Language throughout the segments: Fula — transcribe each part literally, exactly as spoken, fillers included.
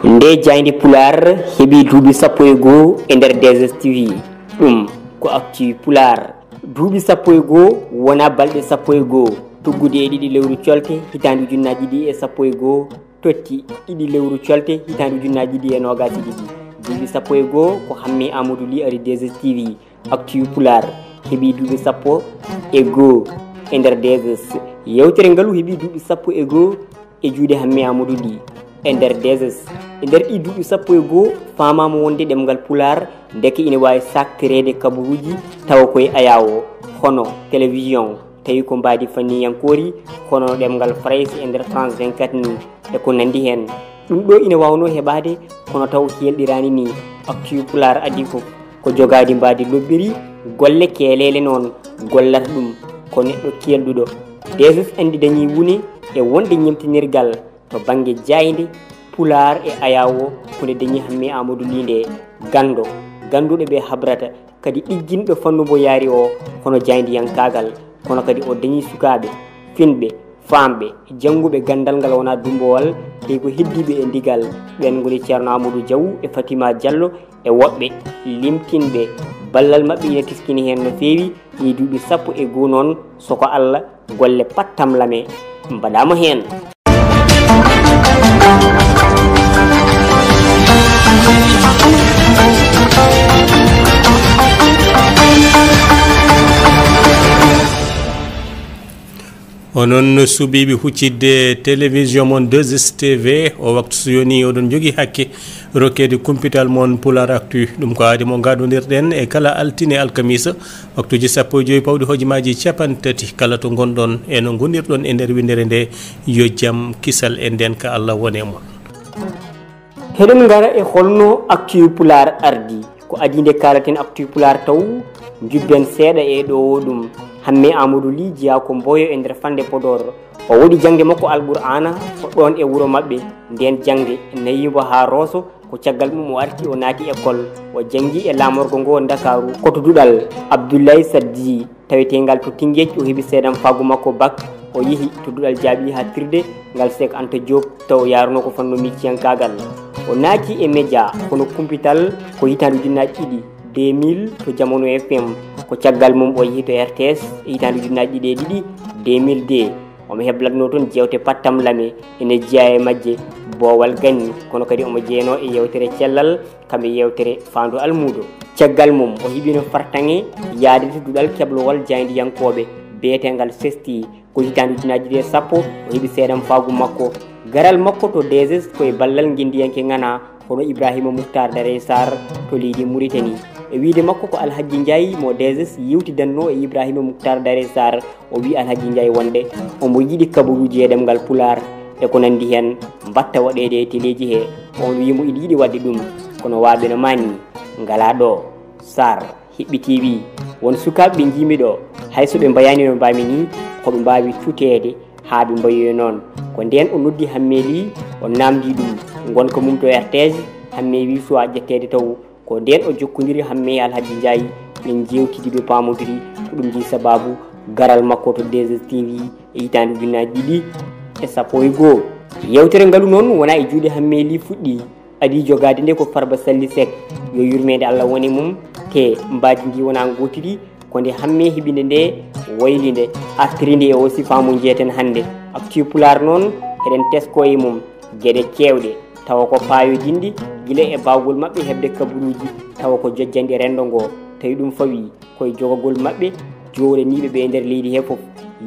Nde jaaynde Pulaar heɓi duuɓi sappo e goo e nder D S T V, ɗum ko Actu Pulaar. Duuɓi sappo e goo wona balɗe sappo e goo, tuggude e ɗiɗi lewru colte hitaande ujunnaaji ɗiɗi e sappo e goo, totti ɗiɗi lewru colte hitaande ujunnaaji ɗiɗi e noogaas e ɗiɗi. Duuɓi sappo e goo ko Hammi Amadou Ly ari D S T V. Actu Pulaar heɓi duuɓi sappo e goo e nder D S. Yewtere ngalu heɓi duuɓi sappo e goo e juuɗe Hammi Amadou Ly e nder D S. E nder ɗi duuɓi sappo e goo, faamaama wonde ɗemngal Pulaar ndeke ina waawi saaktireede kabaruuji tawa ko e ayaawo, hono télévision, tawi ko mbaadi fanniyankoori, hono ɗemngal Farayse e nder France vingt-quatre ni, e ko nanndi heen. Ɗum ɗo ina waawnoo heɓaade, kono taw heelɗiraani ni. Actu Pulaar adii ko, ko jogaade mbaadi lobbiri, golle keeleele noon gollata ɗum, ko neɗɗo keelɗuɗo. D S anndi dañii wune e wonde ñemtinirgal to bannge jaaynde Pulaar e ayaawo, ko nde dañii Hammi Amadou Ly nde ganndo, gannduɗo ɓe habrata, kadi ɗigginɗo fannu mbo yaari o, hono jaayndiyankaagal, kono kadi o dañii sukaaɓe, finɓe, faamɓe, jannguɓe ganndal ngal wonaa dummbowal, tawi ko heddiiɓe e ndigal, ɓeen ngoni Ceerno Amadou Diaw e Fatima Diallo e woɓɓe limtinɓe. Ballal maɓɓe ina teskini heen no feewi, ɗii duuɓi sappo e goo noon, so ko Allah, golle pattamlame mbaɗaama heen. Onon suɓiiɓe huccitde télévision mon deux S T V, o waktu so yoni oɗon njogii hakke rokkeede kumpital mon Pulaar Actu. Ɗum ko aadi mo ngaadondirɗen e kala altine alkamisa, waktuuji sappo e joy pawɗi hojomaaji capanɗe tati, kala to ngonɗon e no ngonirɗon e nder winndere nde, yo jam, kisal e ndeenka Allah won e mon. Heɗen ngara e holno Actu Pulaar ardi. Ko adii nde kaalaten Actu Pulaar taw, njubben seeɗa e ɗo o ɗum. Hammi Amadou Ly jeyaa ko Mboyo e nder Fannde Podor. O waɗi jaŋde makko Alqur'aana ko ɗoon e wuro maɓɓe. Ndeen jaŋde nayi mbo haa Rooso, ko caggal mum o arti o naati école. O janngi e laamorgo ngo Ndakaaru. Ko to duɗal Abdoulaye Sadji, taweteengal to Tingeej, o heɓi seedamfaagu makko bac. O yehi to duɗal jaaɓihaaɗtirde ngal Seek Anta Diop, taw o yaarunoo ko fannu miciyankaagal. O naati e média, kono kumpital ko hitaande ujunnaaji ɗiɗi, deux mille, to Jamano F M. Ko caggal mum o yehi to R T S e hitaande ujunnaaji ɗiɗi e ɗiɗi, deux mille deux. Omo heblatnoo toon jeewte pattamlame, ene jeyaa e majje boowal ganni, kono kadi omo jeyanoo e yeewtere cellal, kam e yeewtere faandu almuudo. Caggal mum, o heɓiino fartaŋŋe yahde to duɗal keblowal jaayndiyankooɓe biyeteengal sesti. Ko hitaande ujunnaaji ɗiɗi e sappo, o heɓi seedamfaagu makko. Garal makko to D S ko e ballal ngenndiyanke ŋanaa, hono Ibrahima Mouhtar Darey Sarr to leydi Mauritanie. E wiyde makko ko Alhajji Njaay mo D S yewtidannoo e Ibrahima Mouhtar Darey Sarr, o wiyi Alhajji Njaay wonde omo yiɗi kabaruuji e ɗemngal Pulaar e ko nanndi heen, mbaɗta waɗeede e teleeji he. Oon wiyi mo ina yiɗi waɗde ɗum, kono waawɓe no maa nii ngalaa ɗo. Sarr hiɓɓitii wiyi, won sukaaɓe ɓe njiimi ɗo, hay so ɓe mbayaani no mbaami nii, ko ɓe mbaawi tuteede haa ɓe mbayoyi noon. Ko ndeen o noddi Hammee Lih, o naamndii ɗum ngonka mum to R T S. Hammee wiyi suwaa ƴetteede taw. Ko ndeen o jokkondiri Hammee e Alhajji Njaay, ɓe njeewtidi, ɓe paamondiri. Ko ɗum waɗi sabaabu garal makko to deux S T V e hitaande ujunnaaji ɗiɗi e sappo e goo. Yeewtere ngalu noon wonaa e juuɗe Hammee Lih fuɗɗii. Adii jogaade nde ko Farba Salli Seck, yo yurmeende Allah won e mum, te mbaadi ndi wonaa ngootiri, ko nde Hammee heɓi nde, nde wayli nde, artiri nde e oo sifaa mo njeyeten hannde. Actu Pulaar noon, eɗen teskoo e mum geɗe keewɗe, tawa ko paayodinɗe, gila e baawgol maɓɓe heɓde kabaruuji, tawa ko jojjanɗe renndo ngoo, tawi ɗum fawii ko e jogagol maɓɓe jowraniiɓe ɓe e nder leydi hee fof.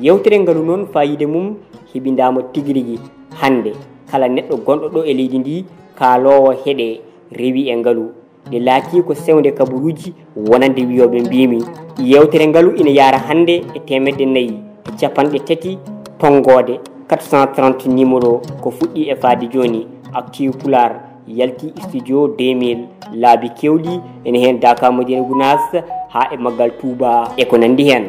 Yeewtere ngalu noon, faayiida mum heɓindaama tigi rigi hannde. Kala neɗɗo gonɗo ɗo e leydi ndi, kaaloowo heɗe, rewi e ngalu. Nde laatii ko sewnde kabaruuji wonande wiyooɓe mbiimi. Yeewtere ngalu ina yaara hannde e teemedde nayi e capanɗe tati tonngoode, quatre cent trente numéro, ko fuɗɗii e faade jooni. Actu Pulaar yalti studio deux mille, laabi keewɗi, ene heen Daaka, Madina Gunaas, haa e Maggal Tuuba e ko nanndi heen.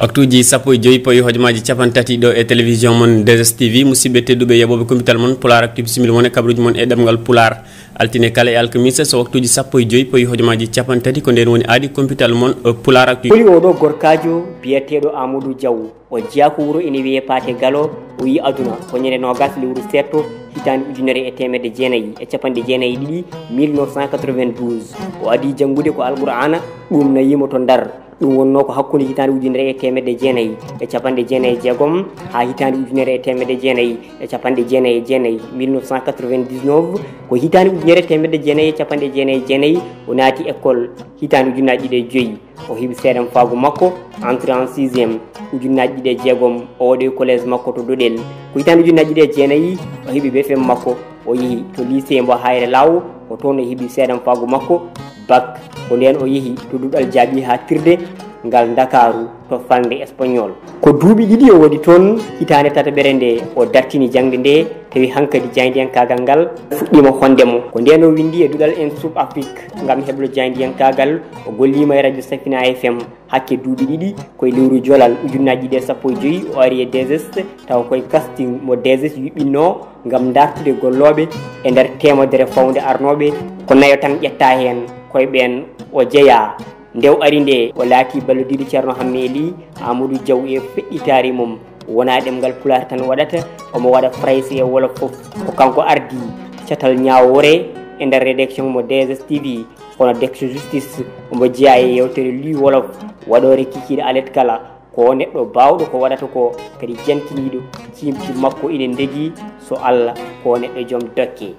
Waktuuji sappo e joy pawi hojomaaji capanɗe tati ɗo e télévision mon deux S T V. Musidɓe tedduɓe, yeɓooɓe kumpital mon Pulaar Actu, bisimilla mon e kabaruuji mon e ɗemngal Pulaar. Altine kala e alkamisa so waktuuji sappo e joy pawi hojomaaji capanɗe tati, ko ndeen woni aadi kumpital mon, eh, Pulaar Actu. Holi oɗo gorkaajo biyeteeɗo Amadou Diaw? O jeyaa ko wuro ene wiyee Paate Galo, o yii aduna ko ñande noogas lewru seeɗto, hitaande ujunere e teemedde jeenayi e capanɗe jeenayi e ɗiɗi, mille neuf cent quatre-vingt-douze. O adii janngude ko Alqur'aana, ɗum nayii mo to Ndar. Ɗum wonnoo ko hakkunde hitaande ujunere e teemedde jeenayi e capanɗe jeenayi e jeegom haa hitaande ujunere e teemedde jeenayi e capanɗe jeenayi e jeenayi, mille neuf cent quatre-vingt-dix-neuf. Ko hitaande ujunere e teemedde jeenayi e capanɗe jeenayi e jeenayi o naati école. Hitaande ujunnaaji ɗiɗi e joy o heɓi seedamfaagu makko, entrée en sixième. Ujunnaaji ɗiɗi e jeegom o waɗoyi collège makko to Doɗel. Ko hitaande ujunnaaji ɗiɗi e jeenayi o heɓi B F M makko. O yehi to lycée mbo Hayre Law, ko toon o heɓi seedamfaagu makko, bac. Ko ndeen o yehi to duɗal jaaɓi haaɗtirde ngal Ndakaaru to falnde Espagnol. Ko duuɓi ɗiɗi o waɗi toon, hitaande tataɓere nde o dartini jaŋde nde, tawi hankadi jaayndiyankaagal ngal fuɗɗiima honde mo. Ko ndeen o winndi e duɗal INSUP Afrique ngam heblo jaayndiyankaagal. O golliima e Radio Safina F M hakke duuɓi ɗiɗi, ko e lewru Jolal ujunnaaji ɗiɗi e sappo e joy o ari e deux S, tawa ko e casting mo deux S yuɓɓinnoo ngam dartude gollooɓe. E nder teemedere fawnde arnooɓe, ko nayo tan ƴettaa heen, ko e ɓeen o jeyaa. Nde o ari nde, o laatii ballodiiɗo Ceerno Hammee Lih. Amadou Diaw e feɗɗitaari mum, wonaa ɗemngal Pulaar tan waɗata, omo waɗa Farayse e Wolof fof. Ko kanko ardii catal ñaawoore e nder rédaction mo deux S T V, kono Dex Justice, omo jeyaa e yeewtere Lih Wolof, waɗoore kikiiɗe alet kala. Ko neɗɗo baawɗo ko waɗata ko, kadi jantiniiɗo, ciimti makko ine ndegii, so Allah, ko neɗɗo joom dokke.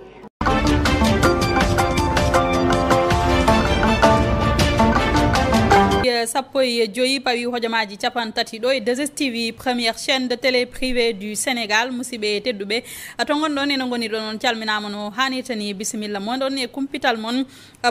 Sappo e joyi pawi hojomaaji capanɗe tati ɗo e deux S T V, première chaîne de télé privée du Sénégal. Musidɓe tedduɓe, to ngonɗon, ene ngoni ɗon, on calminaama no haanirta ni, bisimilla mon ɗon e kumpital mon,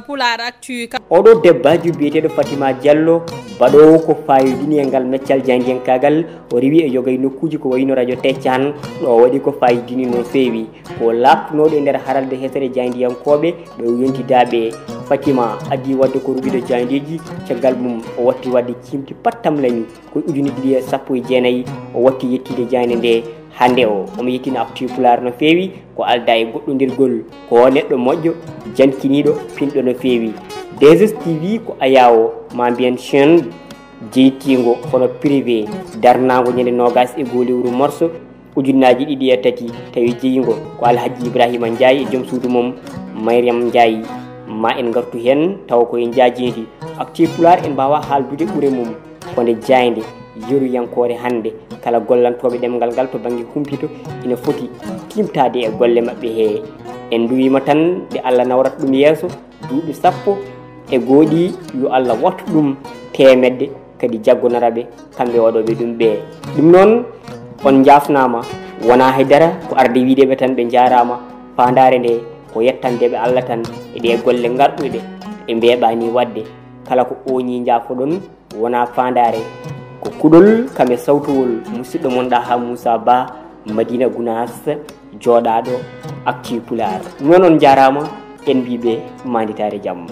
Pulaar Actu. Oɗo debbajo biyeteeɗo Fatima Diallo, baɗoowo ko fayodini e ngal meccal jaayndiyankaagal, o rewi e yoga e nokkuuji ko wayno Radio Teccan, ɗo o waɗi ko fayodini no feewi. Ko laaɓtunooɗo e nder haralde hesere jaayndiyankooɓe, ɓe o yontidaaɓe. Fatima adii waɗde ko ruɓiɗo jaayndeeji, caggal mum o watti waɗde ciimti pattamlami. Ko ujune ɗiɗi e sappo e jeenayi o watti yettiide jaaynde nde. Hannde o, omo yettina Actu Pulaar no feewi, ko aldaa e goɗɗondirgol. Ko o neɗɗo moƴƴo, jankiniiɗo, pinɗo no feewi. Deux S T V ko ayaawo, maa mbiyen chaîne jeytiingo kono privé, darnaango ñande noogas e goo lewru morso ujunnaaji ɗiɗi e tati, tawi jeyingo ko Alhaji Ibrahima Ndiaye e joom suudu mum Mariam Ndiaye. Ma en ngartu heen tawa ko e njaajeendi. Actu Pulaar en mbaawaa haaldude ɓure mum. Ko nde jaaynde yeruyankoore hannde. Kala gollantooɓe ɗemngal ngal to bannge humpito ina foti tiimtaade e golle maɓɓe hee. En nduwiima tan nde Allah nawrata ɗum yeeso, duuɓi sappo e goo ɗi, yo Allah wattu ɗum teemedde, kadi jaggonora ɓe kamɓe waɗooɓe ɗum ɓee. Ɗum noon, on njaafnaama, wonaa hay dara, ko arde wiide ɓe tan ɓe njaaraama. Faandaare nde ko yettande ɓe Allah tan e ɗee golle ngarɗuɗe ɗe mbeeɓaani waɗde. Kala ko ooñii njaafoɗon, wonaa faandaare, ko kuɗol kam e sawtowol musidɗo mon Ɗaha Moussa Ba, Madina Gounass, jooɗaaɗo Actu Pulaar. Noon on njaaraama, en mbii ɓe maanditaare jam.